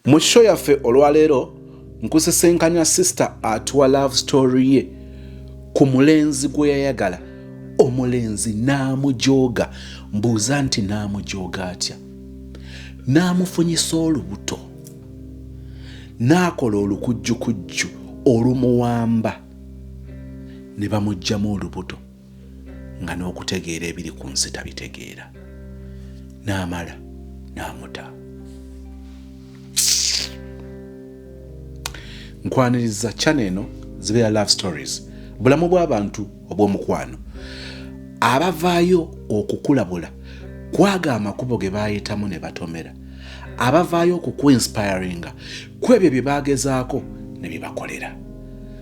Mu show yaffe olwaleero nkusisinkanya sister atuwa love story ye ku mulenzi gwe yayagala, omulenzi n'amujooga. Mbuuza nti n'amujooga atya? N'amufunyisa olubuto, n'akola olukujjukujju olumuwamba ne bamuggyamu olubuto nga n'okutegeera ebiri ku nsi tabitegeera, n'amala n'amuta. Nkwaniriza channel eno, zibeera love stories, bulamu bw'abantu obw'omukwano, abavaayo okukulabula kwaga amakubo ge baayitamu ne batomera, abavaayo okukuinspiringa ku ebyo bye bagezaako ne bye bakolera.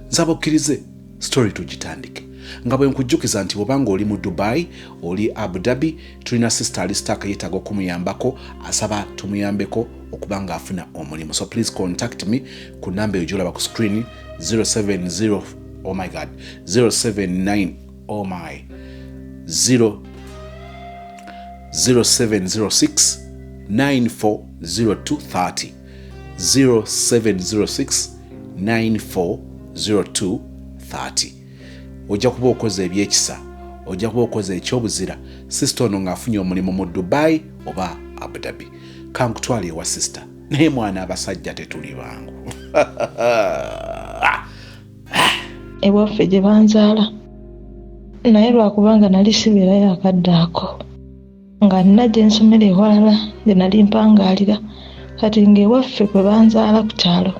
Nsaba okkirize story tugitandike nga bwe nkujjukiza nti bw'obanga oli mu Dubai, oli Abu Dhabi, tulina sister ali stuck, yeetaaga okumuyambako, asaba tumuyambeko okuba nga afuna omulimu. So please contact me ku namba eyo gyolaba ku screen, 070, oh my God, 079, oh my, 0 0706 940230, 0706 940230. Ojja kuba okoze ebyekisa, ojja kuba okoze ekyobuzira, sister ono ng'afunye omulimu mu Dubai oba Abu Dhabi. Kankutwala ewa sister. Naye mwana, abasajja tetuli bangu. Ewaffe gye banzaala, naye lwakubanga nali sibeerayo akadde ako, nga nina gye nsomera ewalala gye nali mpangaalira. Kati ng'ewaffe kwe banzaala ku kyalo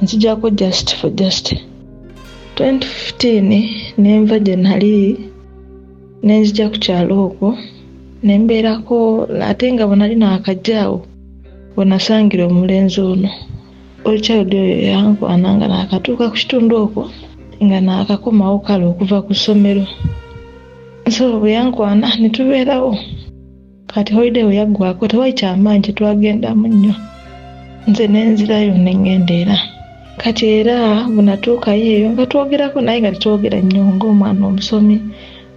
nzijako just for just 2015, nenva gye nali nenzija ku kyalo okwo ne mbeerako. Ate nga bwe nali naakajja awo we nasangira omulenzi ono, ochild oyo yankwana nga naakatuuka ku kitundu okwo, nga naakakomawo kale okuva ku ssomero. So bwe yankwana ne tubeerawo. Kati holiday we yaggwako, tewali kyamaanyi kyetwagendamu nnyo, nze nenzirayo neŋŋenda. Era kati era bwe natuukayo eyo nga twogerako, naye nga tetwogera nnyo, ng'omwana omusomi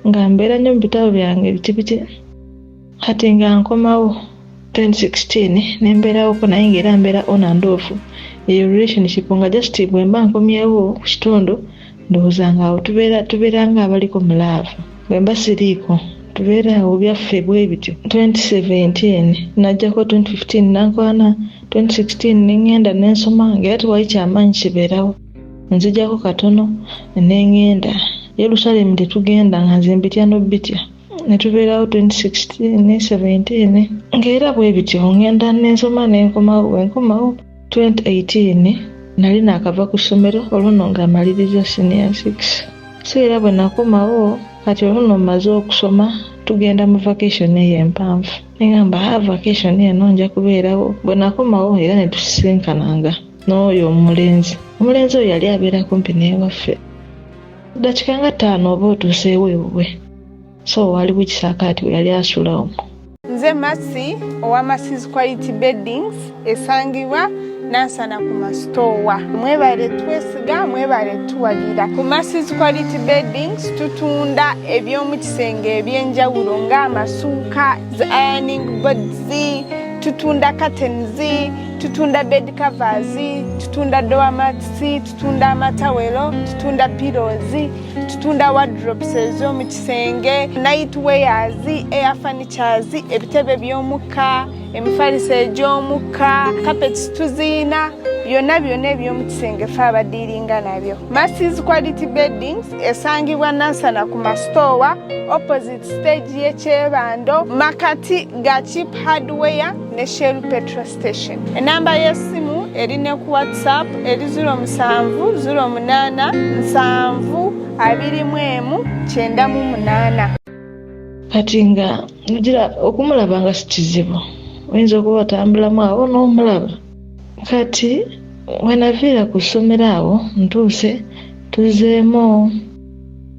nga mbeera nnyo mu bitabo byange biki biki. Kati nga nkomawo 2016 nembeerawoko, naye ngaera mbeera on and off eyo relationship, nga just bwe mba nkomyewo ku kitundu ndowooza nga awo tubeera, tubeera nga abaliko mu love. Bwe mba siriiko tubeera awo byaffe bwe bityo. 2017 najjako, 2015 nankwana, 2016 neŋŋenda nensoma, ngaera tewali kyamaanyi kibeerawo, nzijako katono neŋŋenda Yerusalemu. Tetugenda nga nze mbitya nobitya, netubeerawo 2016, 17, ngaera bwe bityo, ŋŋenda nensoma nenkomawo. Bwenkomawo 2018 nali naakava ku ssomero, olwo nno nga maliriza senior 6. So era bwe nakomawo, kati olwo nno mmaze okusoma, tugenda mu vacation eyo empanvu, neŋamba ha vacation eno nja kubeerawo. Bwe nakomawo era ne tusisinkananga n'oyo omulenzi. Omulenzi oyo yali abeera kumpi n'ewaffe, dakika nga 5 oba otuuseewo ewuwe. So waliwo ekisaakaati we yali asula omwo. Nze Masi owa Masis Quality Beddings, esangibwa Nansana ku masitoowa. Mwebale twesiga, mwebale tuwagira. Ku Masis Quality Beddings tutunda eby'omu kisenge ebyenjawulo ng'amasuuka, ironing boards, tutunda curtains, tutunda bed covers, tutunda doormats, tutunda amatawelo, tutunda pillows, tutunda wardrobes ez'omu kisenge, night wears, air furnitures, ebitebe by'omukka, emifaliso egy'omukka, carpets tuziina, byonna byonna eby'omu kisenge fe abadiiringa nabyo. Masses Quality Beddings esangibwa Nansana ku masitoowa, opposite stage y'ekyebando, makati ga Cheap Hardware ne Shell petrol station. Enamba y'essimu eri ne ku WhatsApp eri 07 08 7 21 98. Kati nga ogira okumulaba nga si kizibu, oyinza okuba otambulamu awo n'omulaba. Kati wenaviira ku ssomero awo ntuuse, tuzeemu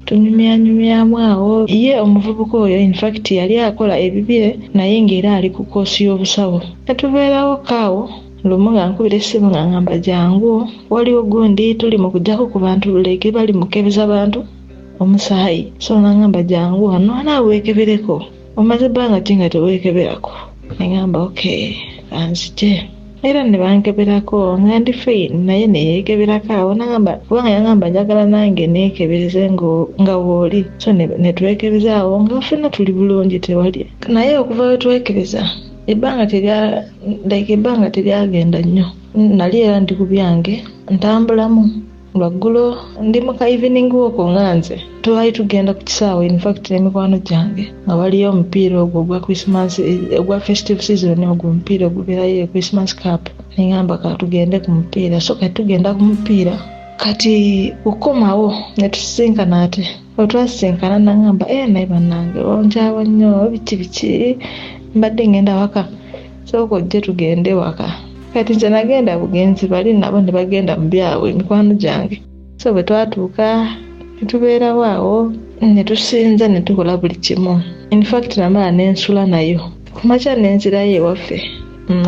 tunyumyanyumyamu awo. Ye omuvubuka oyo infact yali akola ebibye, naye ng'era ali ku koosi y'obusawo. Netubeerawo kaawo. Lumu nga nkubira essimu nga ngamba, "Jangu, waliwo gundi tuli mu kujjako ku bantu luleke bali mukebeza bantu omusaayi." So nangamba, "Jangu wano naawe weekebereko, omaze ebbanga ki nga teweekeberako?" Neŋamba, "Okay, kanzije." Era ne bankeberako nga ndi fine, naye ne yeekeberako awo n'angamba, kubanga yangamba njagala nange neekebereze nga wooli. So ne twekebeza awo nga ffenna tuli bulungi tewali. Naye okuva we twekebeza ebbanga terya like ebbanga teryagenda nnyo. Nali era ndi ku byange ntambulamu. Lwaggulo ndi mu ka evening walk nga nze twali tugenda ku kisaawe, in fact n'emikwano gyange, nga waliyo omupiira ogwo ogwa Christmas, ogwa festive season, ogwo omupiira ogubeerayo e Christmas Cup. Ne ŋŋamba ka tugende ku mupiira. So kati tugenda ku mupiira, kati kukomawo ne tusisinkana. Ate bwe twasisinkana n'aŋŋamba, "Eh, naye bannange onkyawa nnyo, biki biki, mbadde ŋŋenda waka, sooka ojje tugende waka." Kati nze nagenda bugenzi, bali nabo ne bagenda mu byabwe, mikwano gyange. So bwe twatuuka ne tubeerawo awo, ne tusinza, ne tukola buli kimu. In fact namala ne nsula nayo, ku makya ne nzirayo ewaffe.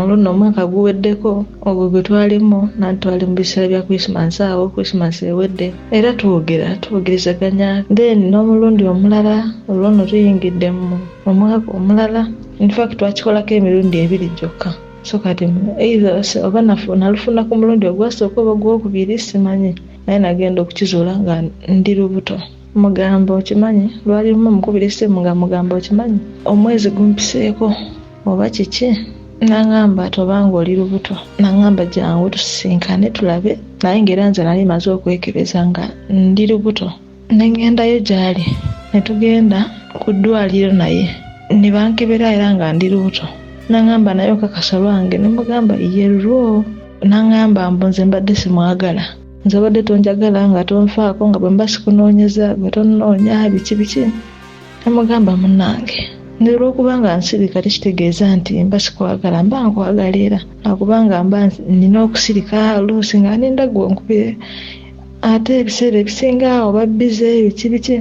Olwo nno omwaka guweddeko ogwo gwe twalimu, nanti twali mu biseera bya Christmas awo, Christmas ewedde, era twogera, twogerezaganya. Then n'omulundi omulala olwo nno tuyingidde mu omwaka omulala. In fact twakikolako emirundi ebiri gyokka. So kati either oba nalufuna ku mulundi ogwasooka oba ogwokubiri simanyi, naye nagenda okukizuula nga ndi lubuto. Mugamba okimanyi, lwali lumu mukubira essimu nga mugamba okimanyi omwezi gumpiseeko oba kiki, n'aŋŋamba ati obanga oli lubuto. N'aŋŋamba jangu tusisinkane tulabe, naye ng'era nze nali maze okwekebeza nga ndi lubuto. Ne ŋŋendayo gy'ali, ne tugenda ku ddwaliro, naye ne bankebera era nga ndi lubuto. N'aŋŋamba naye okakasa lwange? Ne mugamba ye lulwo. N'aŋŋamba mbu nze mbadde simwagala, nze obadde tonjagala, nga tonfaako, nga bwe mba sikunoonyeza gwe tonnoonya, biki biki. Ne mugamba munnange, nze olw'okubanga nsirika tekitegeeza nti mba sikwagala, mba nkwagala, era lwakubanga mba nina okusirika oluusi nga ninda gwe onkubire, ate ebiseera ebisinga oba busy, biki biki.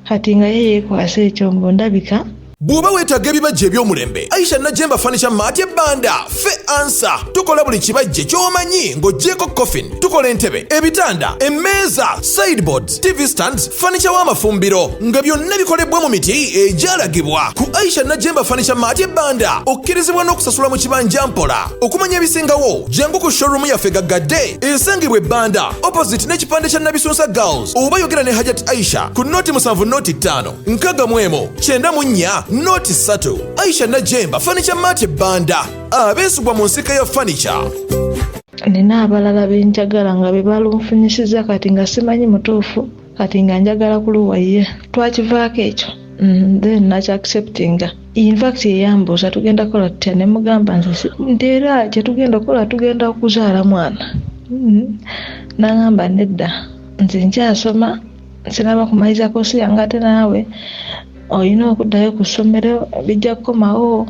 Kati nga ye yeekwasa ekyo mbu ndabika. Bw'oba weetaaga ebibajje eby'omulembe, Aisha Najemba Furniture Mart ebbanda fe ansa. Tukola buli kibajje ky'omanyi ng'oggyeko coffin. Tukola entebe, ebitanda, emmeeza, sideboards, TV stands, furniture w'amafumbiro, nga byonna bikolebwa mu miti egyalagibwa ku Aisha Najemba Furniture Mart ebbanda. Okkirizibwa n'okusasula mu kibanja mpola. Okumanya ebisingawo, jangu ku showroom yaffe gaggadde esangibwa ebbanda opposite n'ekipande kya Nabisunsa Girls, oba yogera ne Hajat Aisha ku 07 05 61 94 03. Aisha Najemba Furniture Mart ebbanda, abeesigwa mu nsika ya furniture. Nina abalala be njagala nga be balunfunyisizza, kati nga simanyi mutuufu, kati nga njagala kuluwa ye. Twakivaako ekyo. Then nakya-acceptinga. In fact yeyambuuza tugenda kukola tutya, ne mugamba nze nti era kyetugenda okukola tugenda kuzaala mwana. N'aŋŋamba nedda, nze nkyasoma, sinaba kumaliriza course yange, ate naawe olina okuddayo ku ssomero, bijja kukomawo,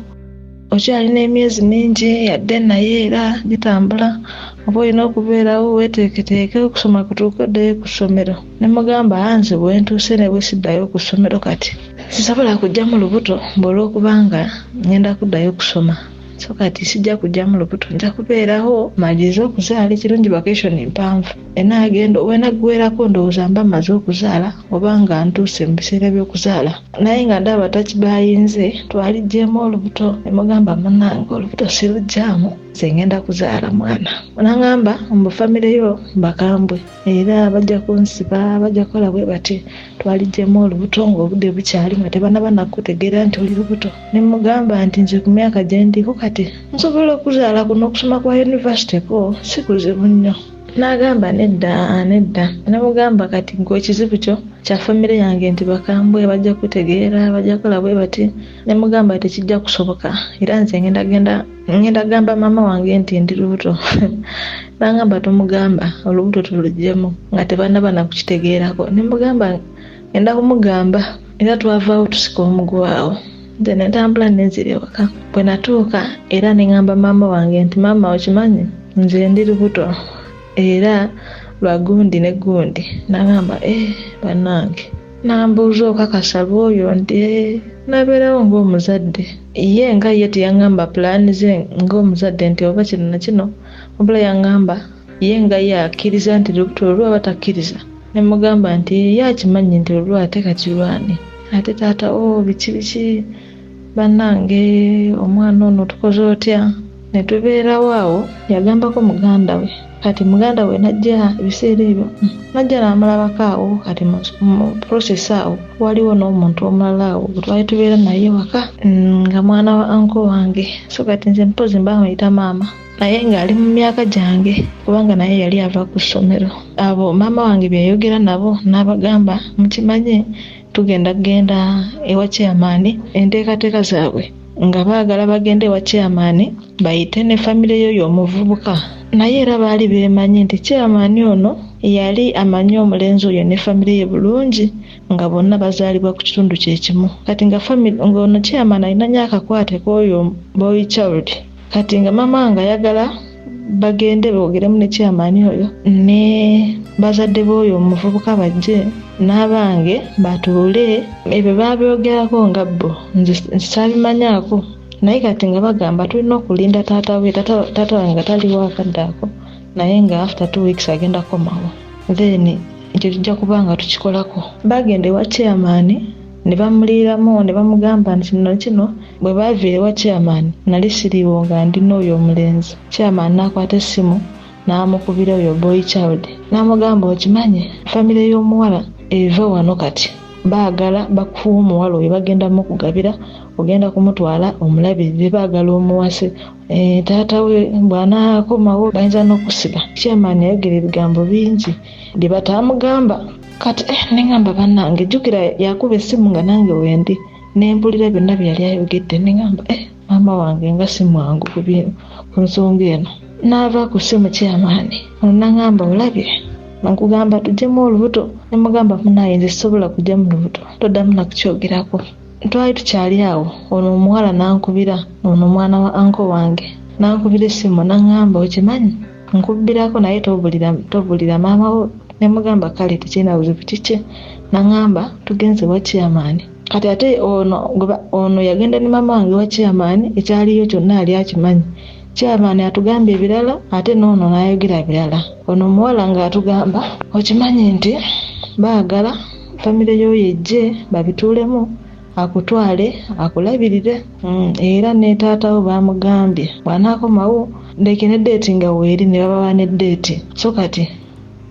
okyalina emyezi mingi yadde, naye era gitambula, oba olina okubeerawo weeteeketeeke okusoma kutuuke oddeyo ku ssomero. Ne mugamba nze bwe ntuuse ne bwe siddayo ku ssomero kati sisobola kuggyamu lubuto mbu olw'okubanga ngenda kuddayo kusoma. So kati sijja kuggyamu lubuto, nja kubeerawo malirize okuzaala. Ekirungi vacation mpanvu, enaagenda wenaggwerako ndowooza mba mmaze okuzaala oba nga ntuuse mu biseera by'okuzaala. Naye nga ndaba takibayinze, twaliggyeemu olubuto. Ne mugamba munnange olubuto siruggyaamu, nze ngenda kuzaala mwana. N'aŋŋamba mbu famire yo bakambwe, era bajja kunsiba, bajja kukola bwe bati, twaliggyemu olubuto ng'obudde bukyali, nga tebannaba nakutegeera nti oli lubuto. Ne mugamba nti nze ku myaka gye ndiko kati nsobola okuzaala, kuno okusoma kwa yunivasite ko si kuzibu nnyo. N'agamba nedda, nedda. Ne mugamba kati gwe ekizibu kyo kya famire yange nti bakambwe, bajja kutegeera, bajja kukola bwe bati. Ne mugamba tekijja kusoboka, era nze ngenda genda ngenda gamba maama wange nti ndi lubuto. N'angamba tomugamba, olubuto tuluggyemu nga tebannaba nakukitegeerako. Ne mugamba ngenda kumugamba, era twavaawo tusika omuguwa awo. Nze ne ntambula ne nzira ewaka. Bwe natuuka era ne ŋŋamba maama wange nti maama okimanyi nze ndi lubuto era lwa gundi ne gundi. N'agamba eh bannange. N'ambuuza okakasa lw'oyo? Nti eh. N'abeerawo ng'omuzadde. Ye nga ye teyaŋŋamba pulaani ze ng'omuzadde nti oba kino na kino, wabula yaŋŋamba ye nga ye akkiriza nti lubuto olwo aba takkiriza. Ne mugamba nti ye akimanyi nti olwo, ate kati lwani? Ate taata wo biki biki, bannange omwana ono tukoze otya? Ne tubeerawo awo, yagambako muganda we. Kati muganda we najja ebiseera ebyo najja n'amulabako awo. Kati mu process awo waliwo n'omuntu omulala awo gwe twali tubeera naye waka nga mwana wa anko wange. So kati nze mpozi mba muyita maama, naye ng'ali mu myaka gyange kubanga naye yali ava ku ssomero. Abo maama wange bye yayogera nabo n'abagamba, mukimanye tugenda kugenda ewa chairman, enteekateeka zaabwe nga baagala bagende ewa chairman bayite ne famire y'oyo omuvubuka. Naye era baali beemanyi nti chairman ono yali amanyi omulenzi oyo ne famire ye bulungi, nga bonna bazaalibwa ku kitundu kye kimu. Kati nga famire ng'ono chairman alina nnyo akakwate k'oyo boy child. Kati nga maama wange ayagala bagende boogeremu ne chairman oyo ne bazadde b'oyo omuvubuka bajje n'abange batuule. Ebyo baabyogerako nga bo, nze saabimanyaako. Naye kati nga bagamba tulina okulinda taata we, taata wange nga taliwo akadde ako, naye nga after 2 weeks agenda kukomawo, then ekyo tujja kuba nga tukikolako. Bagenda ewa chairman ne bamuliiramu ne bamugamba nti kino kino. Bwe baaviira ewa chairman nali siriiwo nga ndi n'oyo omulenzi. Chairman n'akwata essimu n'amukubira oyo boy child n'amugamba, okimanyi famire y'omuwala eva wano, kati baagala bakuwa omuwala oyo, bagenda mukugabira, ogenda kumutwala omulabirire, baagala omuwase. Taata we bw'anaakomawo bayinza n'okusiba. Chairman yayogera ebigambo bingi bye bataamugamba. Kati ne ŋŋamba bannange, jjukira yakuba essimu nga nange wendi, ne mpulira byonna bye yali ayogedde. Ne ŋŋamba maama wange nga si mwangu ku nsonga eno. N'ava ku ssimu chairman ono n'aŋŋamba, olabye nkugamba tuggyemu olubuto. Ne mugamba, munaaye nze sisobola kuggyamu lubuto, toddamu nakukyogerako. Twali tukyali awo, ono omuwala n'ankubira, ono omwana wa anko wange n'ankubira essimu n'aŋŋamba, okimanyi nkubbirako naye tobulira maama wo. Ne mugamba kale tekirina buzibu, kiki? N'aŋŋamba tugenze wa chairman. Kati ate ono yagenda ne maama wange wa chairman, ekyaliyo kyonna ali akimanyi. Chairman atugamba ebirala ate n'ono n'ayogera birala. Ono omuwala ng'atugamba, okimanyi nti baagala famire y'oyo ejje babituulemu, akutwale akulabirire, era ne taata wo baamugambye bw'anaakomawo ndeke ne date nga weeri ne babawa ne date. So kati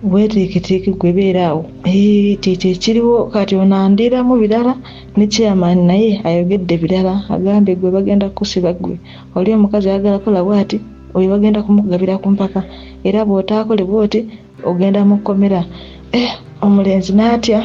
weeteeketeeke gwe beera awo, kyekyo ekiriwo. Kati ono andiiramu birala ne chairman naye ayogedde birala, agambye gwe bagenda kukusiba, gwe oli omukazi ayagala kola bw'ati, oyo bagenda kumukugabira ku mpaka, era bw'otaakole bw'oti ogenda mu kkomera. Omulenzi n'atya.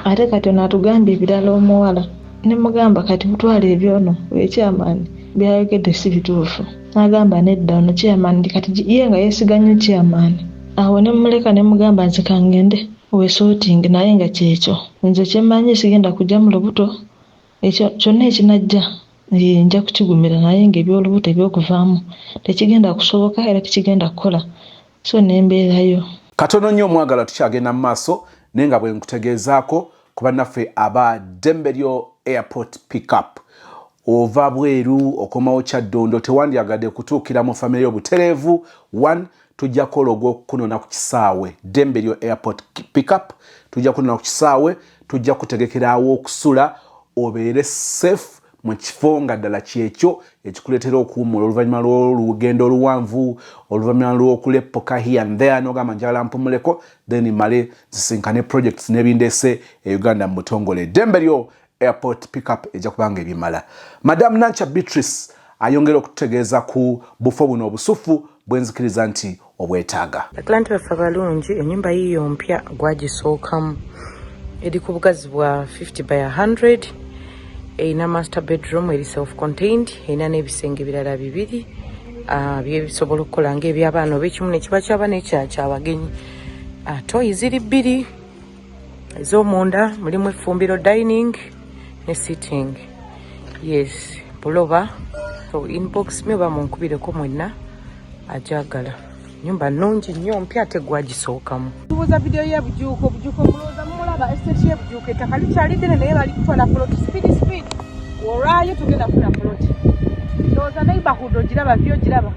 Ate kati ono atugambye ebirala omuwala. Ne mugamba kati mutwale ebyono oyo chairman byayogedde si bituufu. N'agamba nedda, ono chairman kati ye nga yeesiga nnyo chairman. Awo ne mmuleka ne mugamba nze kangende weesootinge, naye nga kyekyo nze kyemmanyi sigenda kuggyamu lubuto, ekyo kyonna ekinajja nja kukigumira, naye ng'ebyolubuto ebyokuvaamu tekigenda kusoboka era tekigenda kukola. So ne mbeerayo. Katono nnyo omwagala, tukyagenda mu maaso, naye nga bwe nkutegeezaako ku bannaffe aba Ddembe Lyo Airport Pickup. Ova bweru okomawo Kyaddondo, tewandyagadde kutuukira mu famire y'obutereevu. 1 tujja kukola ogw'okukunona ku kisaawe. Ddembe Lyo Airport Pickup tujja kunona ku kisaawe, tujja kutegekerawo okusula obeere safe mu kifo nga ddala kyekyo ekikuleetera okuwummula oluvannyuma lw'olugendo oluwanvu, oluvannyuma lw'okuleppoka here and there, n'ogamba njagala mpumuleko then male zisinkane projects n'ebindeese e Uganda mu butongole. Ddembe Lyo Airport Pickup ejja kubanga ebimala. Madam Nancha Beatrice ayongera okututegeeza ku bufo buno obusufu bwenzikiriza nti obwetaaga. Ba client baffe abalungi, ennyumba yiiyo mpya gwagisookamu, eri ku bugazi bwa 50 by 100, erina master bedroom eri self contained, erina n'ebisenge birala bibiri byebisobola okukola ngaebyabaana oba ekimu nekiba kyaba nekirala kyabagenyi. Toyi ziri bbiri ez'omunda, mulimu effumbiro, dining ne sitting. Yes, buloba. So inbox me oba munkubireko mwenna ajagala. Nyumba nnungi nnyo mpya ate gwagisookamu. Tubuuza vidiyo y'ebujuuko. Obujuuko mulowooza mumulaba, estate y'ebujuuko, ettaka likyali ddene naye bali kutwala poloti speed speed. Olwayo tugenda kufuna poloti. Ndowooza neighborhood ogiraba, vyo ogiraba,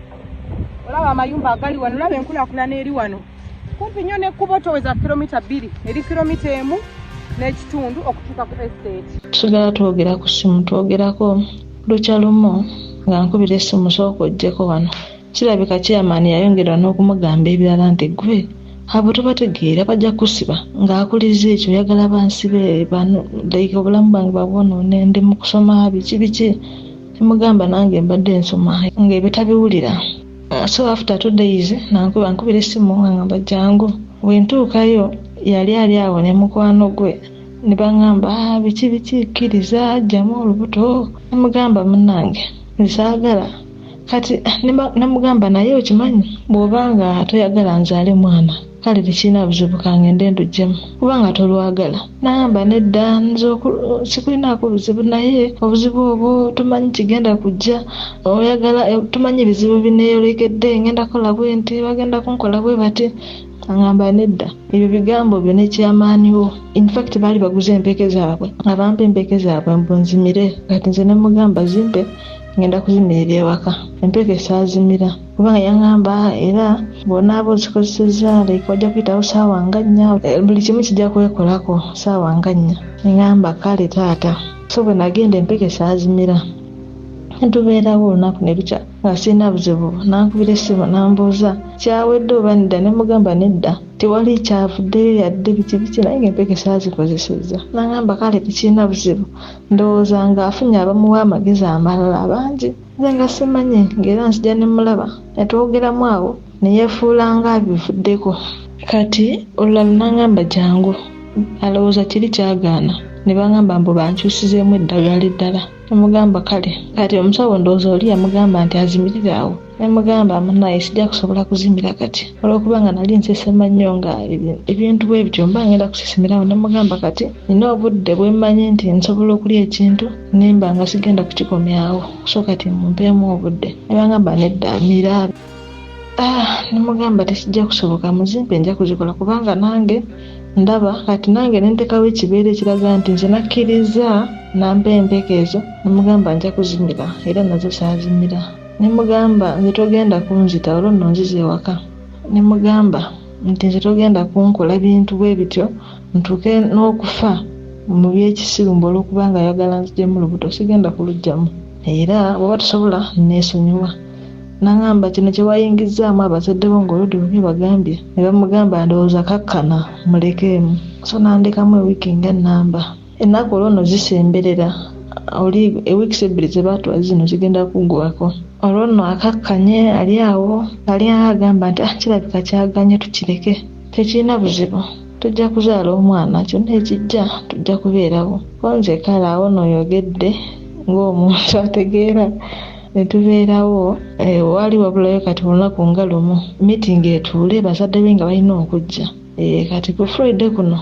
olaba amayumba agali wano, olaba enkulaakulana eri wano kumpi nnyo n'ekkubo, toweza kilomita 2, eri kilomita 1.5 okutuuka ku estate. Tusigala twogera ku ssimu, twogerako lukya lumu. Nga nkubira essimu, sooka ojjeko wano. Kirabika chairman yayongera n'okumugamba ebirala nti gwe abo tobategeera, bajja kusiba. Ng'akuliza ekyo, oyagala bansibe bano, like obulamu bwange babwonoone, ndi mu kusoma, biki biki. Nemugamba nange mbadde nsoma, ng'ebyo tabiwulira. So after 2 days nankuba, nkubira essimu nga ngamba jangu. Bwe ntuukayo yali ali awo ne mukwano gwe, ne baŋŋamba, "Ah, biki biki, kkiriza jjamu olubuto." Nemugamba munnange nsaagala. Kati nemugamba naye okimanyi bw'obanga toyagala nzaale mwana, kale tekirina buzibu, kangende nduggyemu kubanga tolwagala. Nagamba nedda, nze sikulinaako buzibu, naye obuzibu obwo tomanyi kigenda kujja, oyagala tomanyi ebizibu bineeyolekedde, ngenda kukola bwe nti, bagenda kunkola bwe bati. Aŋŋamba nedda, ebyo bigambo byo ne chairman wo. Infact baali baguze empeke zaabwe, abampa empeke zaabwe mbu nzimire. Kati nze nemugamba zimpe, ngenda kuzimirira ewaka. Empeke saazimira kubanga yaŋŋamba era bw'onaaba ozikozesezza, like wajja kuyitawo saawa nga 4, buli kimu kijja kwekolako saawa nga 4. Neŋŋamba kale taata. So bwe nagenda empeke saazimira, ntubeerawo olunaku ne lukya nga sirina buzibu. Nankubira essimu nambuuza kyawedde oba nedda, ne mugamba nedda, tewali kyavuddeyo yadde, biki biki, naye ng'empeke saazikozesezza. Nagamba kale tekirina buzibu. Ndowooza ng'afunye abamuwa amagezi amalala bangi, nze nga simanyi, ng'era nzija ne mulaba ne twogeramu awo ne yeefuula nga abivuddeko. Kati olulala n'aŋŋamba jangu, alowooza kiri kyagaana, ne baŋŋamba mbu bankyusizeemu eddagala eddala. Nemugamba kale. Kati omusawo ndowooza oli yamugamba nti azimirire awo. Nemugamba munnaye sijja kusobola kuzimira kati olw'okuba nga nali nsesema nnyo, nga ebintu bwe bityo mba ngenda kusesemerawo. Nemugamba kati nina obudde bwe mmanyi nti nsobola okulya ekintu nemba nga sigenda kukikomyawo, so kati mumpeemu obudde. Ne baŋŋamba nedda, mira. Ah, nemugamba tekijja kusoboka, muzimpe nja kuzikola kubanga nange ndaba. Kati nange nentekawo ekibeera ekiraga nti nze nakkiriza nampa empeke ezo. Nemugamba nja kuzimira, era nazo saazimira. Nemugamba nze togenda kunzita, olwo nno nziza ewaka. Nemugamba nti nze togenda kunkola bintu bwe bityo ntuuke n'okufa mu byekisiru mbu olwokubanga ayagala nzigyemu lubuto, sigenda kuluggyamu, era bw'oba tosobola neesonyiwa. Naŋŋamba kino kye wayingizzaamu abazadde bo ng'oludde bubi bagambye, ne bamugamba ndowooza kakkana mulekeemu. So nandekamu ewiiki nga nnamba. Ennaku olwo nno zisemberera, oli ewiikisi 2 ze baatuwa zino zigenda kuggwako. Olwo nno akakkanye ali awo ali agamba nti ah, kirabika kyaganye, tukireke, tekirina buzibu, tujja kuzaala omwana, kyonna ekijja tujja kubeerawo. Ko nze kale awo nooyogedde ng'omuntu ategeera, ne tubeerawo. Waali wabulayo kati olunaku nga lumu meeting etuule, bazadde be nga balina okujja. Kati ku Friday kuno,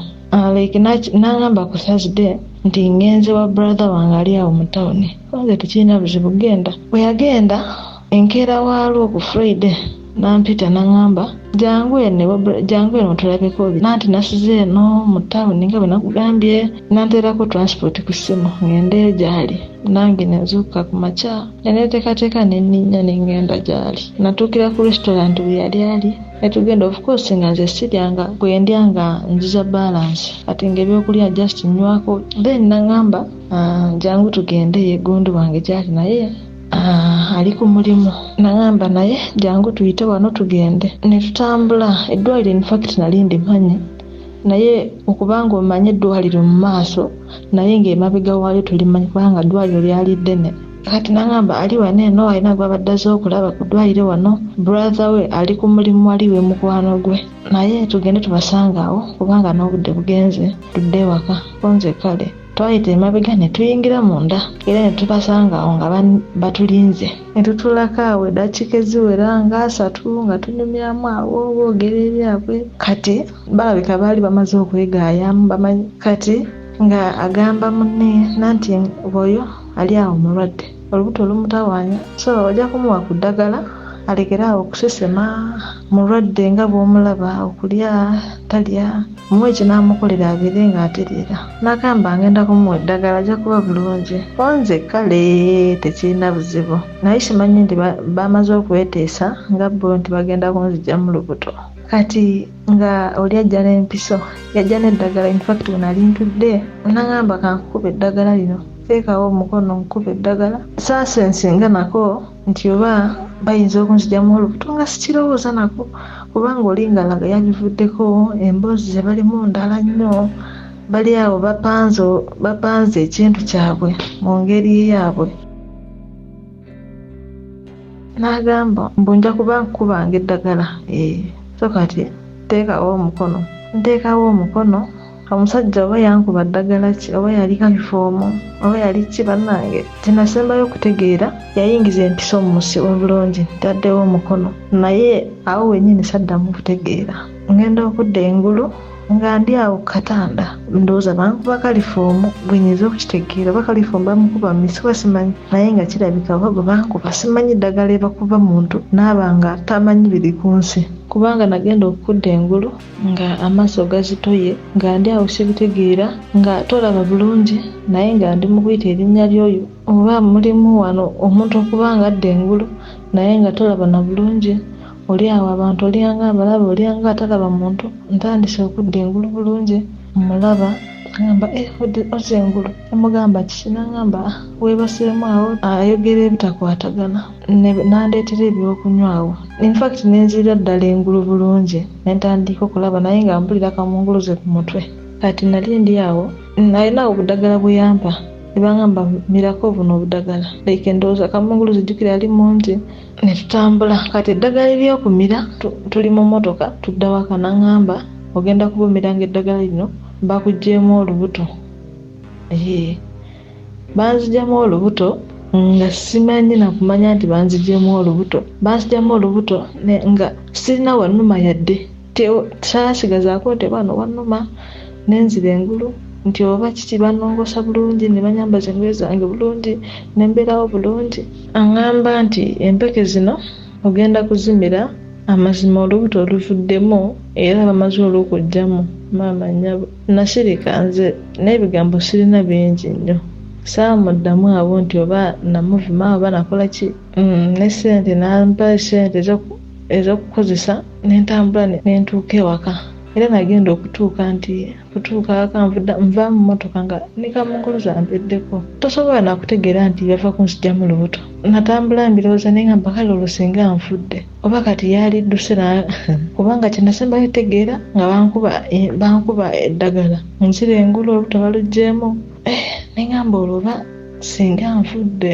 like n'aŋŋamba ku Thursday nti ngenze wa brother wange ali awo mu tawuni. Nze tekirina buzibu, genda. Bwe yagenda enkeera waalwo ku Friday nampita naŋŋamba jangu eno, jangu eno tulabeko, nanti nasize eno mu tawuni nga bwe nakugambye. Nanteerako transport ku ssimu ŋŋendeyo gy'ali. Nange nenzuukuka ku makya ne neeteekateeka ne nninnya ne ŋŋenda gy'ali. Natuukira ku restaurant we yali ali ne tugenda. Of course nga nze siryanga, bwe ndya nga nziza balance, kati ng'ebyokulya just nywako. Then naŋŋamba jangu tugende yegundi wange gy'ali, naye ali ku mulimu. Naŋŋamba naye jangu tuyite wano tugende. Ne tutambula eddwaliro. Infact nali ndimanyi, naye okubanga omanyi eddwaliro mu maaso naye ng'emabega waayo tolimanyi, kubanga ddwaliro lyali ddene. Kati naŋŋamba ali wano eno alina gwabadde azze okulaba ku ddwaliro wano, brother we ali ku mulimu, wali we mukwano gwe, naye tugende tubasanga awo kubanga n'obudde bugenze, tudde ewaka. Ko nze kale. Twayita emabega ne tuyingira munda era ne tubasanga awo nga batulinze, ne tutuulako awo eddakiika eziwera nga 30 nga tunyumyamu awo, boogera ebyabwe. Kati balabika baali bamaze okwegaayamu, bamanyi. Kati nga agamba munne nanti oyo ali awo mulwadde, olubuto lumutawaanya, so ojja kumuwa ku ddagala alekere awo okusesema, mulwadde nga bw'omulaba, okulya talya, muwe ekinaamukolera abeere ng'atereera. N'agamba ngenda kumuwa eddagala, ajja kuba bulungi. Konze kale tekirina buzibu, naye simanyi nti bamaze okweteesa nga bo nti bagenda kunzigyamu lubuto. Kati nga oli ajja n'empiso, yajja n'eddagala. Infact we nali ntudde n'aŋŋamba kankukuba eddagala lino. Teekawo omukono nkuba eddagala. Saasensinga nako nti oba bayinza okunzigyamu olubuto nga sikirowooza nako kubanga oli ng'alaga yabivuddeko, emboozi ze balimu ndala nnyo. Bali awo bapanze bapanze ekintu kyabwe mu ngeri yaabwe. N'agamba mbu nja kuba nkukubanga eddagala. Ee, so kati teekawo omukono. Nteekawo omukono, omusajja oba yankuba ddagala ki oba yali kalifoomu oba yali ki bannange kye nasembayo okutegeera yayingiza empiso mu musiwa bulungi ntaddewo omukono naye awo wennyini saddamu kutegeera. Ngenda okudda engulu nga ndi awo ku katanda ndowooza bankuba kalifoomu bwe nyinza okukitegeera oba kalifoomu bamukuba mu misiwa simanyi naye nga kirabika oba gwe bankuba simanyi ddagala ebakuba muntu n'aba nga tamanyi biri ku nsi kubanga nagenda okudda engulu nga amaaso gazitoye nga ndi awo sibitegeera nga tolaba bulungi naye nga ndi mu kuyita erinnya ly'oyo oba mulimu wano omuntu okuba nga adda engulu naye nga tolaba na bulungi oli awo abantu olyanga abalaba olyanga atalaba muntu ntandise okudda engulu bulungi mulaba ngamba eh, ozza engulu emugamba kiki nangamba ah, weebaseemu awo ayogera ebitakwatagana nandeetera ebyokunywa awo infact nenzirira ddala engulu bulungi nentandika okulaba naye nga mpulira kamunguluze ku mutwe kati nali ndi awo alina awo obudagala bwe yampa nebangamba mirako buno obudagala like ndowooza kamunguluze jjukira yali mungi ne tutambula kati eddagala eryokumira tuli mu mmotoka tudda waka nangamba ogenda kubumiranga eddagala lino bakugyemu olubuto ee banzijamu olubuto nga simanyi nakumanya nti banzigyemu olubuto banzijamu olubuto nga sirina wanuma yadde saasigazaako nti wano wanuma nenzira engulu nti oba kiki banongosa bulungi ne banyambaza engoye zange bulungi ne mbeerawo bulungi. Aŋŋamba nti empeke zino ogenda kuzimira amazima olubuto oluvuddemu era bamaze olukuggyamu maama nnyabo. Nasirika nze n'ebigambo sirina bingi nnyo. Saamuddamu awo nti oba namuvuma oba nakola ki ne ssente n'ampa ssente ez'okukozesa ne ntambula ne ntuuka ewaka. Era nagenda okutuuka nti kutuuka awaka nvudda nva mu mmotoka nga ne kamunguluze ampeddeko. Tosobola na kutegeera nti yava kunzigyamu lubuto. Natambula mbirowooza ne ngamba kale olwo singa nfudde oba kati yaalidduse na kubanga kye nasembayo otegeera nga bankuba bankuba eddagala nzira engulu olubuto baluggyeemu eh, ne ngamba olwo oba singa nfudde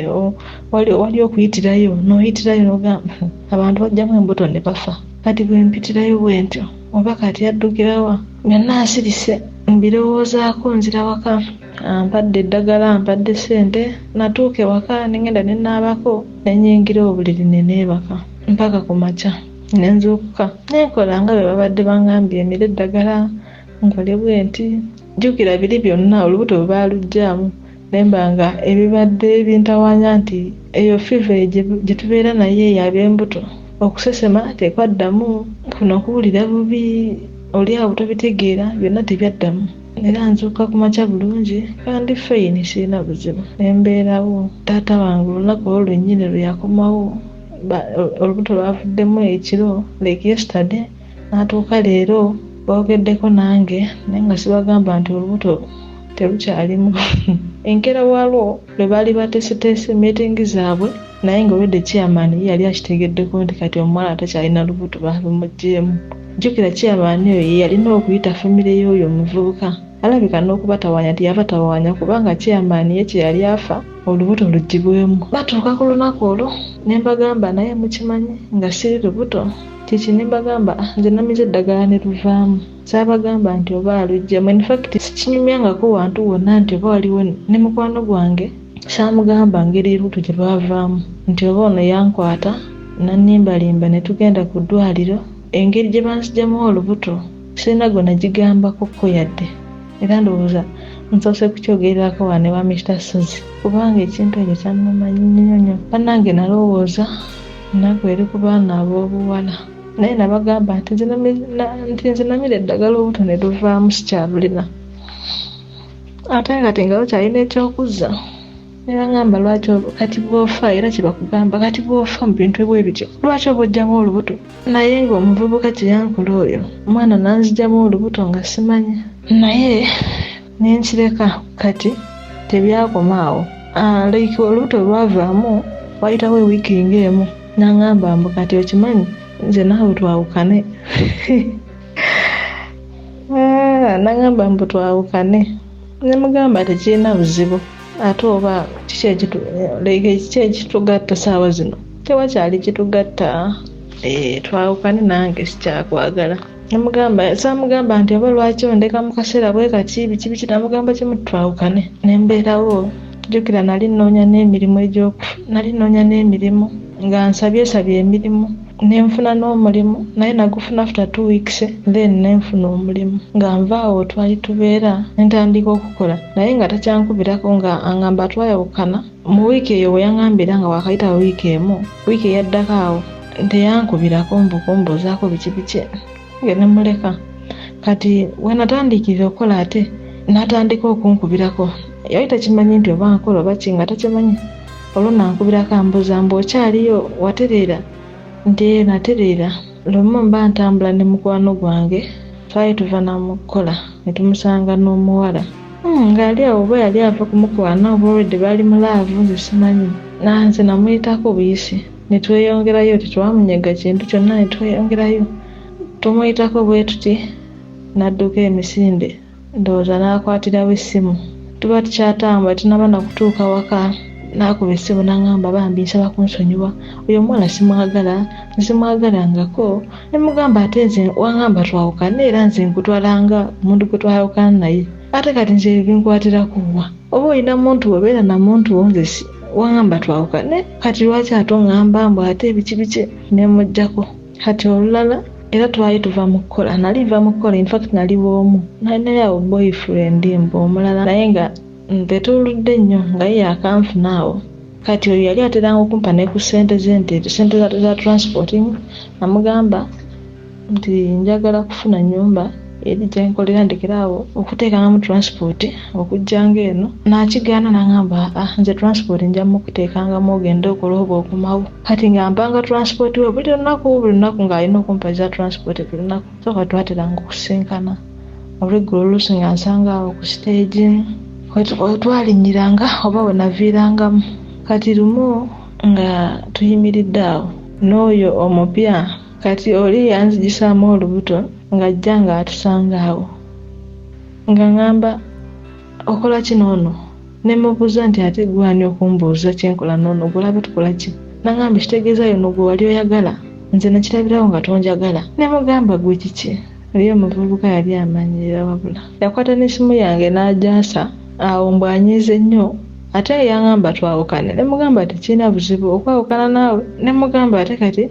wali wali okuyitirayo n'oyitirayo n'ogamba abantu bajjamu embuto ne bafa kati bwe mpitirayo bwentyo oba kati addukirawa byonna nsirise mbirowoozaako nzira waka ampadde eddagala ampadde ssente natuuka ewaka ne ngenda ne naabako ne nnyingira obuliri ne neebaka mpaka ku makya ne nzuukuka ne nkola nga bwe babadde bangambye mmire eddagala nkole bwenti jjukira biri byonna olubuto bwe baaluggyaamu ne mba nga ebibadde bintawaanya nti eyo fiva gye tubeera nayo eyo ab'embuto okusesema tekwaddamu kuno kuwulira bubi oli awo tobitegeera byonna tebyaddamu era nzuukuka ku makya bulungi kandi feyini sirina buzibu ne mbeerawo taata wange olunaku olwo lwennyini lwe yakomawo olubuto lwavuddemu ekiro like yesterday n'atuuka leero boogeddeko nange naye nga sibagamba nti olubuto terukyalimu enkeera waalwo lwe baali bateeseteese meeting zaabwe naye nga olwedde chairman ye yali akitegeddeko nti kati omuwala takyalina lubuto balumuggyeemu jjukira chairman oyo ye yalina okuyita famire y'oyo omuvubuka alabika n'okubatawaanya teyabatawaanya kubanga chairman ye kye yali afa olubuto luggyibwemu batuuka ku lunaku olwo ne mbagamba naye mukimanyi nga siri lubuto kiki ne mbagamba ah, nze namize eddagala ne luvaamu saabagamba nti oba aluggyamu in fact sikinyumyangako wantu wonna nti oba waliwo ne mukwano gwange saamugamba ngeri olubuto gye lwavaamu nti oba ono yankwata nannimbalimba ne tugenda ku ddwaliro engeri gye banzigyamu olubuto sirina gwe nagigambako ko yadde era ndowooza nsoose kukyogererako wano ewa Mister Ssozi kubanga ekintu ekyo kyannuma nnyo nnyo bannange nalowooza nnaku eri ku baana ab'obuwala naye nabagamba nti nze namira eddagala olubuto ne luvaamu sikyalulina ate kati nga bakyalina ekyokuzza ne bangamba lwaki kati bw'ofa era kye bakugamba kati bw'ofa mu bintu bwe bityo lwaki oba oggyamu olubuto naye ng'omuvubuka kye yankola oyo omwana n'anzigyamu olubuto nga simanyi naye ne nkireka kati Tebyakoma awo, like olubuto lwavaamu, wayitawo ewiiki ng'emu, n'aŋŋamba mbu kati okimanyi nze naawe twawukane. N'aŋŋamba mbu twawukane, ne mugamba tekirina buzibu, ate oba kiki like kiki ekitugatta saawa zino? Tewakyali kitugatta, twawukane, nange sikyakwagala. Namugamba, saamugamba nti oba lwaki ondeka mu kaseera bwe kati, biki biki, namugamba kimu, twawukane. Nembeerawo, jjukira nali nnoonya n'emirimu egyoku nali nnoonya n'emirimu nga nsabyesabye emirimu, nenfuna n'omulimu, naye nagufuna after 2 weeks. Then nenfuna omulimu nga nvaawo twali tubeera, nentandika okukola, naye nga takyankubirako, nga aŋŋamba twayawukana. Mu wiiki eyo we yaŋŋambira nga wakayita wiiki emu, wiiki eyaddako awo teyankubirako mbu kumbuuzaako biki biki, nge nemuleka. Kati we natandikira okukola, ate n'atandika okunkubirako. Yali takimanyi nti oba nkola oba ki, nga takimanyi. Olwo nankubirako ambuuza mbu okyaliyo, watereera? Nti ee, natereera. Lumu mba ntambula ne mukwano gwange, twali tuva namukukola, ne tumusanga n'omuwala ng'ali awo, oba yali ava kumukwana oba olwedde baali mu love, nze simanyi. Nanze namuyitako buyisi ne tweyongerayo, tetwamunyega kintu kyonna, ne tweyongerayo. Tumuyitako bwe tuti, n'adduka emisinde, ndowooza n'akwatirawo essimu. Tuba tukyatambula, tunaba nakutuuka waka, n'akuba essimu n'aŋŋamba, bambi nsaba kunsonyiwa, oyo omuwala simwagala, nsimwagalangako. Ne mugamba, ate nze waŋŋamba twawukane, era nze nkutwalanga omuntu gwe twayawukana naye, ate kati nze ebyo binkwatiraku wa? Oba olina muntu we, beera na muntu wo, nze waŋŋamba twawukane, kati lwaki ate oŋŋamba mbu ate biki biki? Nemuggyako. Kati olulala era twali tuva mu kukola, nali nva mu kukola, infact nali bw'omu, nalinayo awo boyfriend mbu omulala, naye nga tetuludde nnyo, nga ye yakanfuna awo. Kati oyo yali ateranga okumpa ne ku ssente ze, nti sente za transport. Namugamba nti njagala kufuna nnyumba eri gyenkolera, ndekere awo okuteekangamu transport okujjanga eno. Nakigaana, naŋŋamba, aa, nze transport nja mukuteekangamu, ogende okole oba okomawo. Kati nga mpanga transport we buli lunaku, buli lunaku ng'alina okumpa za transport buli lunaku. So kati twateranga okusinkana olweggulo, oluusi nga nsanga awo ku stage wetwalinnyiranga oba we naviirangamu. Kati lumu nga tuyimiridde awo n'oyo omupya, kati oli yanzigisaamu olubuto, ng'ajja ng'atusanga awo, nga ŋŋamba, okola ki n'ono? Ne mubuuza nti, ate gwe ani okumbuuza kyenkola n'ono? Gwolaba tukola ki? Naŋŋamba, kitegeeza yono gwe wali oyagala, nze nakirabirawo nga tonjagala. Ne mugamba, gwe kiki? Oli omuvubuka yali amanyirira, wabula yakwata n'essimu yange n'agyasa awo mbw anyiize nnyo, ate yaŋŋamba twawukane. Ne mugamba tekirina buzibu okwawukana naawe. Ne mugamba, ate kati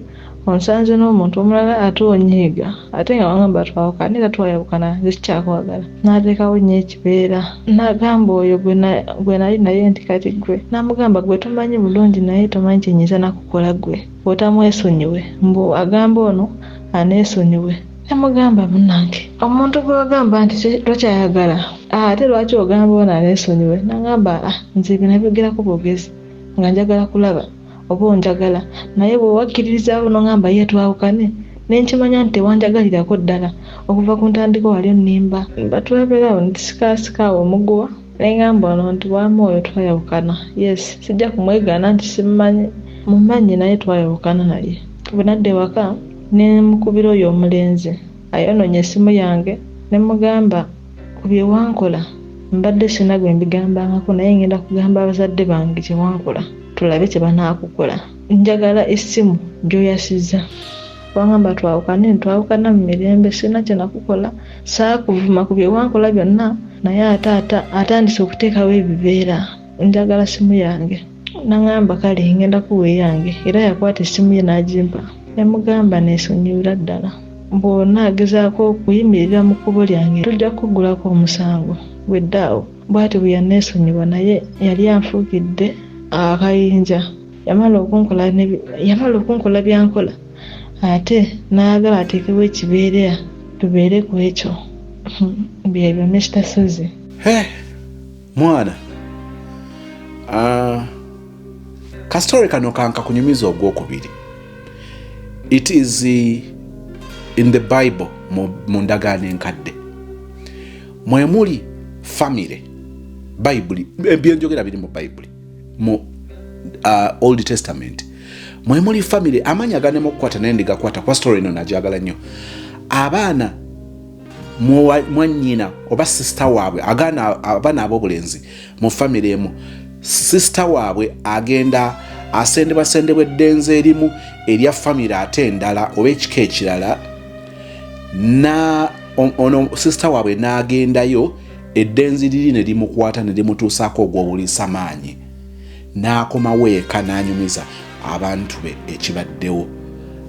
onsanze n'omuntu omulala, ate onyiiga, ate nga waŋŋamba twawukane, era twayawukana, nze sikyakwagala. N'ateekawo nnyo ekibeera, n'agamba oyo gwe nali naye nti kati gwe, n'amugamba, gwe tomanyi bulungi, naye tomanyi kyenyinza nakukola gwe otamwesonyiwe, mbu agamba ono aneesonyiwe. Nemugamba, munnange, omuntu gwe wagamba nti tokyayagala, ate lwaki ogamba ono aneesonyiwe? Nagamba, ah, nze ebyo nabyogerako bwogezi nga njagala kulaba oba onjagala, naye bwe wakkiririzaawo n'oŋŋamba ye twawukane, nenkimanya nti tewanjagalirako ddala okuva ku ntandikwa, wali onnimba. Batulabeerawo netusikaasika awo omuguwa, neŋŋamba ono nti waama oyo twayawukana, yes, sijja kumwegaana nti simumanyi, mumanyi, naye twayawukana. Naye bwe nadda ewaka, ne mukubira oyo omulenzi ayonoonye essimu yange, ne mugamba, ku bye wankola mbadde sina gwe mbigambangako, naye ngenda kugamba abazadde bange kye wankola, tulabe kye banaakukola. Njagala essimu gy'oyasizza. Wangamba twawukane, twawukana mu mirembe, sirina kye nakukola, saakuvuma ku bye wankola byonna, naye ate ate atandise okuteekawo ebibeera, njagala simu yange. Naŋŋamba, kale ngenda kuwa eyange. Era yakwata essimu ye n'agimpa. Ne mugamba, neesonyiwira ddala, bw'onna agezaako okuyimirira mu kkubo lyange, tujja kuggulako omusango gweddaawo. Bw'ati bwe yanneesonyiwa, naye yali anfuukidde akayinja. Yamala okunkola byankola, ate n'ayagala ateekewo ekibeera tubeere ku ekyo. Byebyo, Mr Sozi. He mwana, kasitore kano kankakunyumiza ogwokubiri. It is in the Bible, mu ndagaano enkadde, mwe muli famire. Bayibuli, byenjogera biri mu Bayibuli, mu Old Testament mwe muli family. Amaanyi aganema okukwata naye ndigakwata kuba story eno nagyagala nnyo. Abaana mwannyina oba sister waabwe, agaana abaana ab'obulenzi mu family emu, sister waabwe agenda asendebwasendebwa eddenzi erimu erya family ate endala oba ekika ekirala, na ono sister waabwe n'agendayo, eddenzi liri ne limukwata ne limutuusaako ogw'obuliisa maanyi, n'akomawo eka n'anyumiza abantu be ekibaddewo.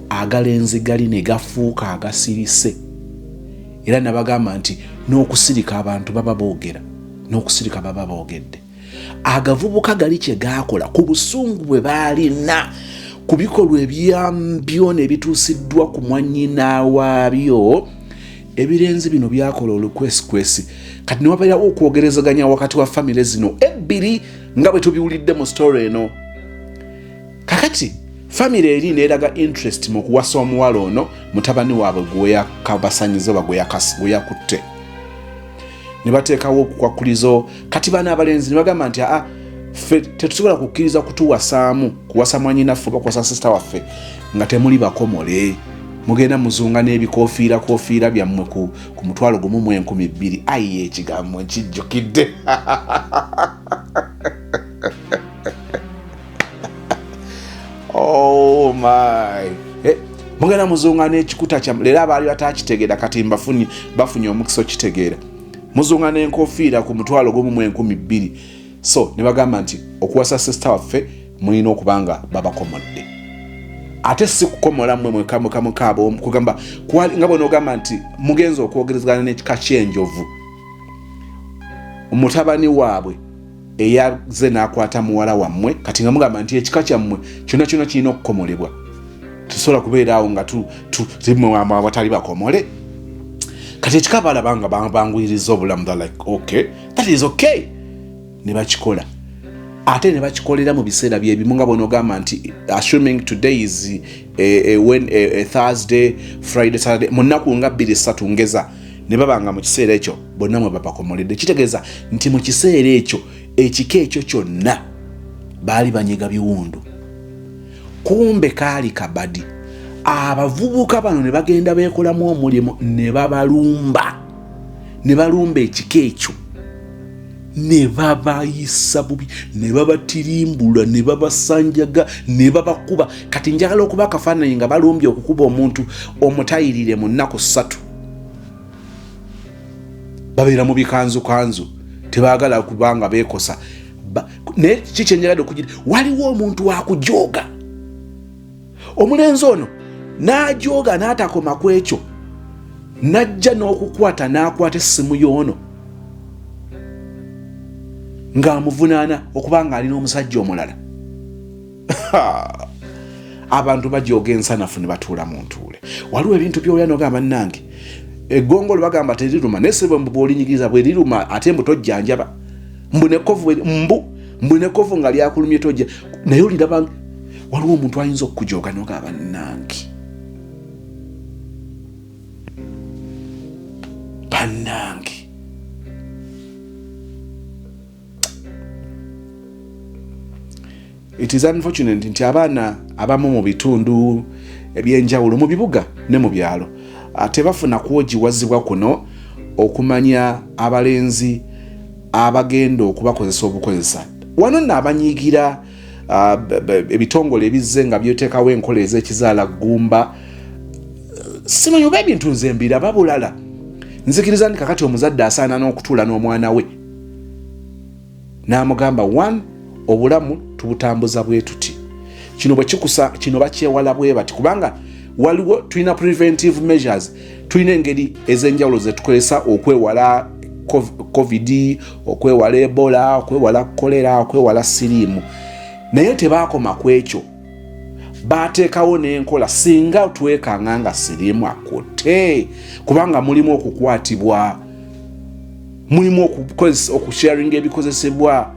Agalenzi gali ne gafuuka agasirise, era nabagamba nti n'okusirika abantu baba boogera, n'okusirika baba boogedde. Agavubuka gali kye gaakola ku busungu bwe baalina ku bikolwa ebyambyona ebituusiddwa ku mwannyina waabyo, ebirenzi bino byakola olukwesikwesi. Kati ne wabeerawo okwogerezeganya wakati wa famire zino ebbiri nga bwe tubiwulidde mu story eno. Kakati famire eri neeraga interest mu kuwasa omuwala ono mutabani waabwe gweyakabasanyiza oba gwe yakutte, ne bateekawo okukwakulizo. Kati bano abalenzi ne bagamba nti, "Aa, ffe tetusobola kukkiriza kutuwasaamu, kuwasa mwanyinaffe oba kuwasa sister waffe nga temuli bakomole. Mugenda muzunga n'ebikofiira kofiira byammwe ku 12,000." Ayi, ekigambo nkijjukidde. Oh my! Mugenda muzunga n'ekikuta kyammwe. Leero abaali batakitegeera kati mbafunye, bafunye omukisa okitegeera. Muzunga n'enkofiira ku 12,000. So ne bagamba nti okuwasa sister waffe mulina okuba nga babakomodde, ate si kukomola mmwe mweka mweka mweka kugamba nga bw'onoogamba nti mugenza okwogerezegana n'ekika ky'enjovu, mutabani waabwe eyazze n'akwata muwala wammwe. Kati nga mugamba nti ekika kyammwe kyonna kyonna kirina okukomolebwa, tusobola kubeera awo nga abatali bakomole. Kati ekika balaba nga banguyiriza obulamu. They're like, "Okay, that is okay." Ne bakikola, ate ne bakikolera mu biseera byebimu, nga bw'onoogamba nti assuming today is when, Thursday, Friday, Saturday, mu nnaku nga 2 3 ngeza, ne baba nga mu kiseera ekyo bonna mwe babakomoledde. Kitegeeza nti mu kiseera ekyo ekika ekyo kyonna baali banyiga biwundu. Kumbe kaali kabadi. Abavubuka bano ne bagenda beekolamu omulimu ne babalumba, ne balumba ekika ekyo, ne babayisa bubi, ne babatirimbula, ne babasanjaga, ne babakuba. Kati njagala okuba akafaananyi nga balumbye okukuba omuntu omutayirire mu nnaku 3. Babeera mu bikanzukanzu, tebaagala kubanga beekosa. Naye ki kyenjagadde okugira, waliwo omuntu wakujooga. Omulenzi ono n'ajooga n'atakoma ku ekyo, n'ajja n'okukwata, n'akwata essimu y'ono ng'amuvunaana okuba nga alina omusajja omulala. Abantu bajooga ensanafu ne batuula mu ntuule. Waliwo ebintu byolya nogamba, "Nnange, eggongolo bagamba teriruma," naye sebe mbu bw'olinyigiriza bwe liruma, ate mbu tojjanjaba, mbu nekovu, mbu nekovu nga lyakulumye tojja, naye oliraba. Waliwo omuntu ayinza okukujooga nogamba, "Nnange, bannange." It is unfortunate nti abaana abamu mu bitundu ebyenjawulo, mu bibuga ne mu byalo, tebafuna kwogiwazibwa kuno okumanya abalenzi abagenda okubakozesa obukozesa. Wano nno abanyiigira ebitongole ebizze nga byeteekawo enkola ez'ekizaala ggumba, simanyi oba ebintu nze mbiraba bulala. Nzikiriza nti kakati omuzadde asaana n'okutuula n'omwana we n'amugamba, "One, obulamu tubutambuza bwe tuti, kino bwe kikusa, kino bakyewala bwe bati," kubanga waliwo tulina preventive measures, tulina engeri ez'enjawulo zetukozesa okwewala COVID, okwewala Ebola, okwewala kolera, okwewala siriimu. Naye tebaakoma ku ekyo, bateekawo n'enkola singa twekanga nga siriimu akutte, kubanga mulimu okukwatibwa, mulimu okusharinga ebikozesebwa.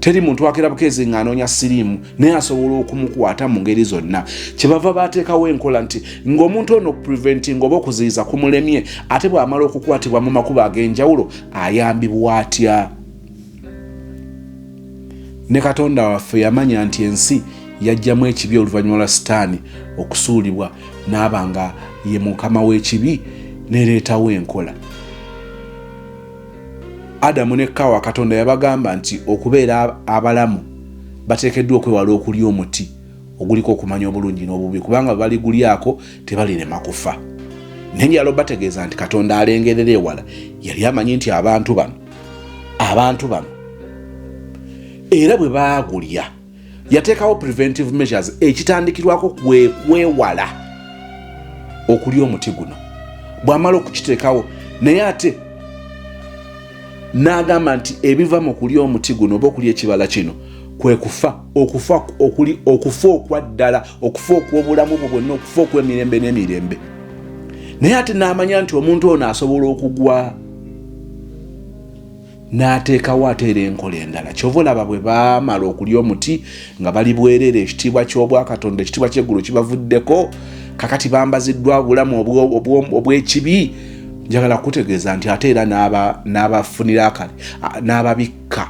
Teri muntu akera bukeezi ng'anoonya siriimu, naye asobola okumukwata mu ngeri zonna. Kyebava bateekawo enkola nti ng'omuntu ono preventing oba okuziyiza kumulemye, ate bw'amala okukwatibwa mu makubo ag'enjawulo ayambibwa atya? Ne Katonda waffe yamanya nti ensi yajjamu ekibi oluvannyuma lwa Sitaani okusuulibwa n'aba nga ye mukama w'ekibi n'ereetawo enkola. Adamu ne Kawa Katonda yabagamba nti okubeera abalamu bateekeddwa okwewala okulya omuti oguliko okumanya obulungi n'obubi kubanga bwe baligulyako tebalirema kufa. Naye njagala obategeeza nti Katonda alengerera ewala, yali amanyi nti abantu bano abantu bano era bwe baagulya yateekawo preventive measures ekitandikirwako kwe kwewala okulya omuti guno bw'amala okukiteekawo naye ate n'agamba nti ebiva mu kulya omuti guno oba okulya ekibala kino kwe kufa okufa okuli okufa okwa ddala okufa okw'obulamu bwo bwonna okufa okw'emirembe n'emirembe naye ate n'amanya nti omuntu ono asobola okugwa n'ateekawo ate era enkola endala kyova olaba bwe baamala okulya omuti nga bali bwereere ekitiibwa ky'obwakatonda ekitiibwa ky'eggulu kibavuddeko kakati bambaziddwa obulamu obw'ekibi njagala kukutegeeza nti ate era n'abafunira akale n'ababikka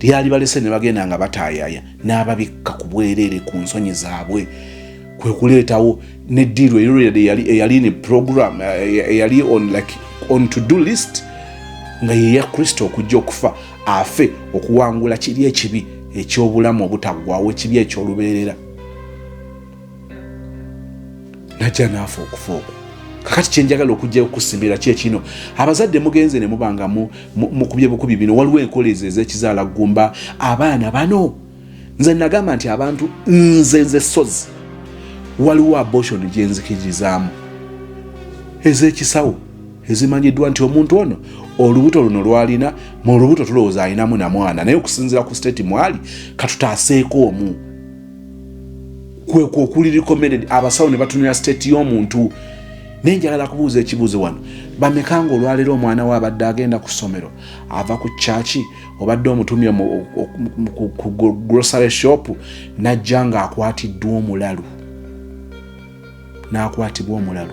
lyali balese ne bagenda nga batayaya n'ababikka ku bwereere ku nsonyi zaabwe kwe kuleetawo neddiiru eyali ni program eyali on like on to do list nga yeya kristo okujja okufa afe okuwangula kiri ekibi eky'obulamu obutaggwawo ekibi eky'olubeerera najja naafa okufa okwo kakati kyenjagala okujja okukusimira kyekino abazadde mugenze ne muba nga mukubye bukubi bino waliwo enkola ezo ezekizaala ggumba abaana bano nze nagamba nti abantu nze nze sozi waliwo abortion gyenzikiririzaamu ezekisawo ezimanyiddwa nti omuntu ono olubuto luno lwalina mu lubuto tulowooza alinamu namwana naye okusinziira ku state mwali katutaaseeko omu kwekwo okuli recommended abasawo ne batunula state y'omuntu naye njagala kubuuza ekibuuzo wano bameka nga olwaleero omwana we abadde agenda ku ssomero ava ku kyaki obadde omutumye ku grocery shop najja nga akwatiddwa omulalu n'akwatibwa omulalu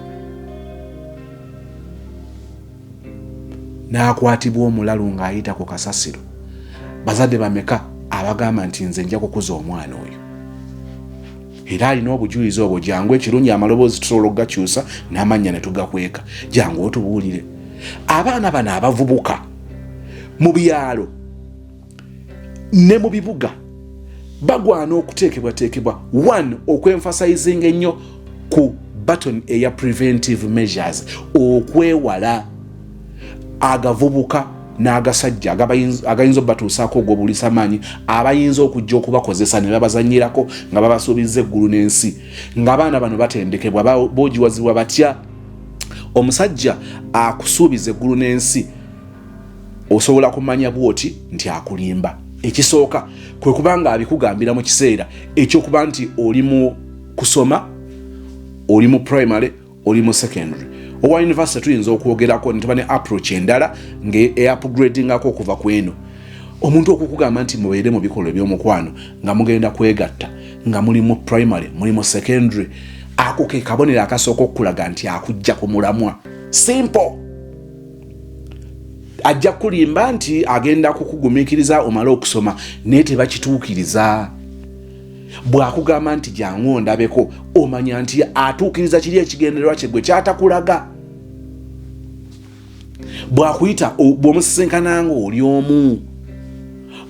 n'akwatibwa omulalu ng'ayita ku kasasiro bazadde bameka abagamba nti nze nja kukuza omwana oyo era alina obujulizi obwo jangu ekirungi amaloboozi tusobola okugakyusa n'amannya ne tugakweka jangu otubuulire abaana bano abavubuka mu byalo ne mu bibuga bagwana okuteekebwateekebwa one okwenfasayizinga ennyo ku button eya preventive measures okwewala agavubuka n'agasajja agayinza obatuusaako ogw'obulisa maanyi abayinza okujja okubakozesa ne babazanyirako nga babasuubizza eggulu n'ensi ng'abaana bano batendekebwa boogiwazibwa batya omusajja akusuubiza eggulu n'ensi osobola kumanya bwoti nti akulimba ekisooka kwe kuba nga abikugambira mu kiseera ekyokuba nti oli mu kusoma oli mu primary oli mu secondary owa university tuyinza okwogerako nituba ne approach endala nga eupgradingako okuva ku eno omuntu okukugamba nti mubeere mu bikolwa ebyomukwano nga mugenda kwegatta nga muli mu primary muli mu secondary ako ke kabonero akasooka okukulaga nti akujja ku mulamwa simple ajja kukulimba nti agenda kukugumiikiriza omale okusoma naye tebakituukiriza bw'akugamba nti jangu ondabeko omanya nti atuukiriza kiri ekigendererwa kye gwe kyatakulaga bw'akuyita bw'omusisinkana nga oli omu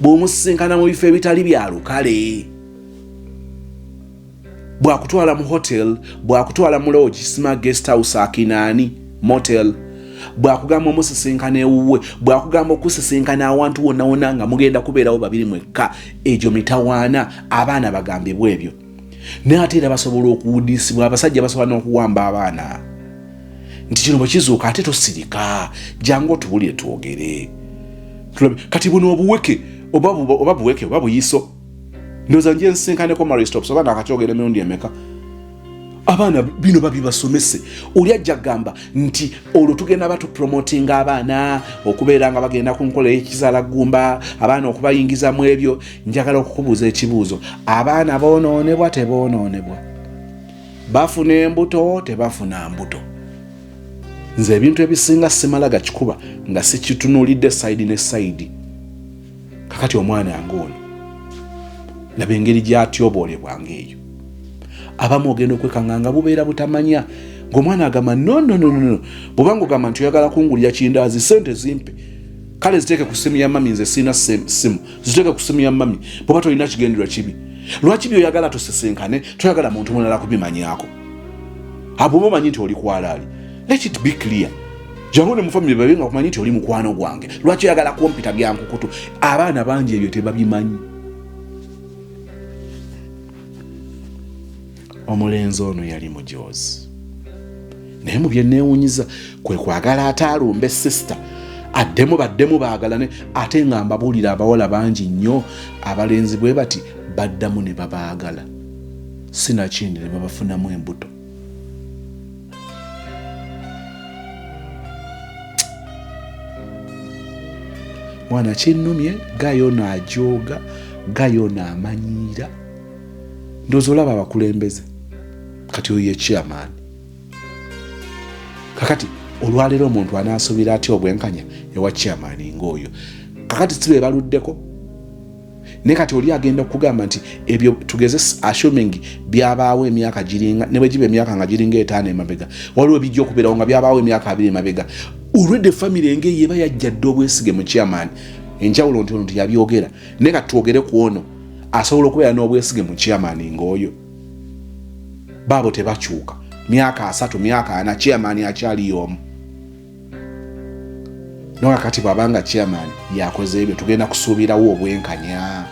bw'omusisinkana mu bifo ebitali bya lukale bwakutwala mu hotel bwakutwala mu lodge sima guest house akinaani motel bwakugamba omusisinkana ewuwe bwakugamba okusisinkana awantu wonna wonna nga mugenda kubeerawo babiri mwekka egyo mitawaana abaana bagambibwa ebyo naye ate era basobola okuwudiisibwa abasajja basobola n'okuwamba abaana nti kino bwe kizuuka ate tosirika jangu otubulire twogere kati buno obuweke oba buweke oba buyiso ndoza nje nsinkaneko maristops oba nakakyogera emirundi emeka abaana bino babibasomese oli ajja kugamba nti olwo tugenda batupromotinga abaana okubeera nga bagenda ku nkola ey'ekizaala ggumba abaana okubayingiza mu ebyo njagala okukubuuza ekibuuzo abaana boonoonebwa teboonoonebwa bafuna embuto tebafuna mbuto nze ebintu ebisinga simala gakikuba nga sikitunulidde sayidi ne sayidi. Kakati omwana ng'ono laba engeri gy'atyoboolebwanga eyo. Abamu ogenda okwekanga nga bubeera butamanya, ng'omwana agamba no no no no, bw'obanga ogamba nti oyagala kungulira kindaazi, sente zimpe, kale ziteeke ku ssimu ya mami, nze sirina ssimu, ziteeke ku ssimu ya mami. Bw'oba tolina kigendererwa kibi, lwaki byoyagala tusisinkane toyagala muntu mulala kubimanyako? Abo omanyi nti oli kwalaali, let it be clear. Jangu ne mufamily babe nga kumanyi nti oli mukwano gwange, lwaki oyagala kumpita byankukutu? Abaana bangi ebyo tebabimanyi. Omulenzi ono yali mujoozi, naye mu byenneewunyiza kwe kwagala ate alumbe sister, addemu baddemu baagalane. Ate nga mbabuulira, abawala bangi nnyo abalenzi bwe bati baddamu ne babaagala, sinakindi ne babafunamu embuto. Mwana kinnumye, guy ono ajooga, guy ono amanyiira. Ndowooza olaba abakulembeze kati oyo ye chairman. Kakati olwaleero omuntu anaasuubira atya obwenkanya ewa chairman ng'oyo? Kakati si be baluddeko, naye kati oli agenda okugamba nti ebyo, tugeze assuming byabaawo emyaka giringa, ne bwe giba emyaka nga giringa 5 emabega, waliwo ebijja okubeerawo nga byabaawo emyaka 20 emabega. Olwedde famire eng'eyo eba yajja dda obwesige mu chairman. Enjawulo nti ono teyabyogera, naye kati twogere ku ono asobola okubeera n'obwesige mu chairman ng'oyo. Baabo tebakyuka myaka 30, myaka 40, chairman akyaliyo omu. Nokakati bw'abanga chairman yakoze ebyo, tugenda kusuubirawo obwenkanya?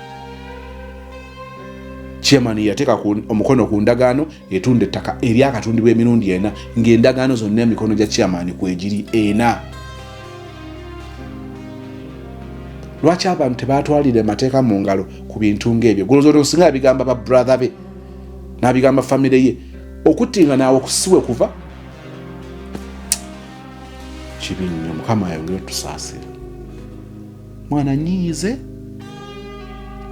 Chairman yateeka omukono ku ndagaano etunda ettaka eryakatundibwa emirundi ena, ng'endagaano zonna emikono gya chairman kwegiri ena. Lwaki abantu tebatwalire mateeka mu ngalo ku bintu ng'ebyo? Golowooza osinga yabigamba ba brother be n'abigamba famire ye, okuttinga naawe kusiwe kuva kibi nnyo. Mukama ayongere otusaasira. Mwana nyiize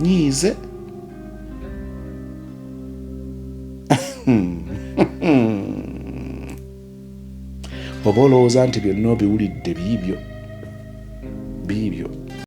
nyiize. Oba olowooza nti byonna obiwulidde biibyo biibyo.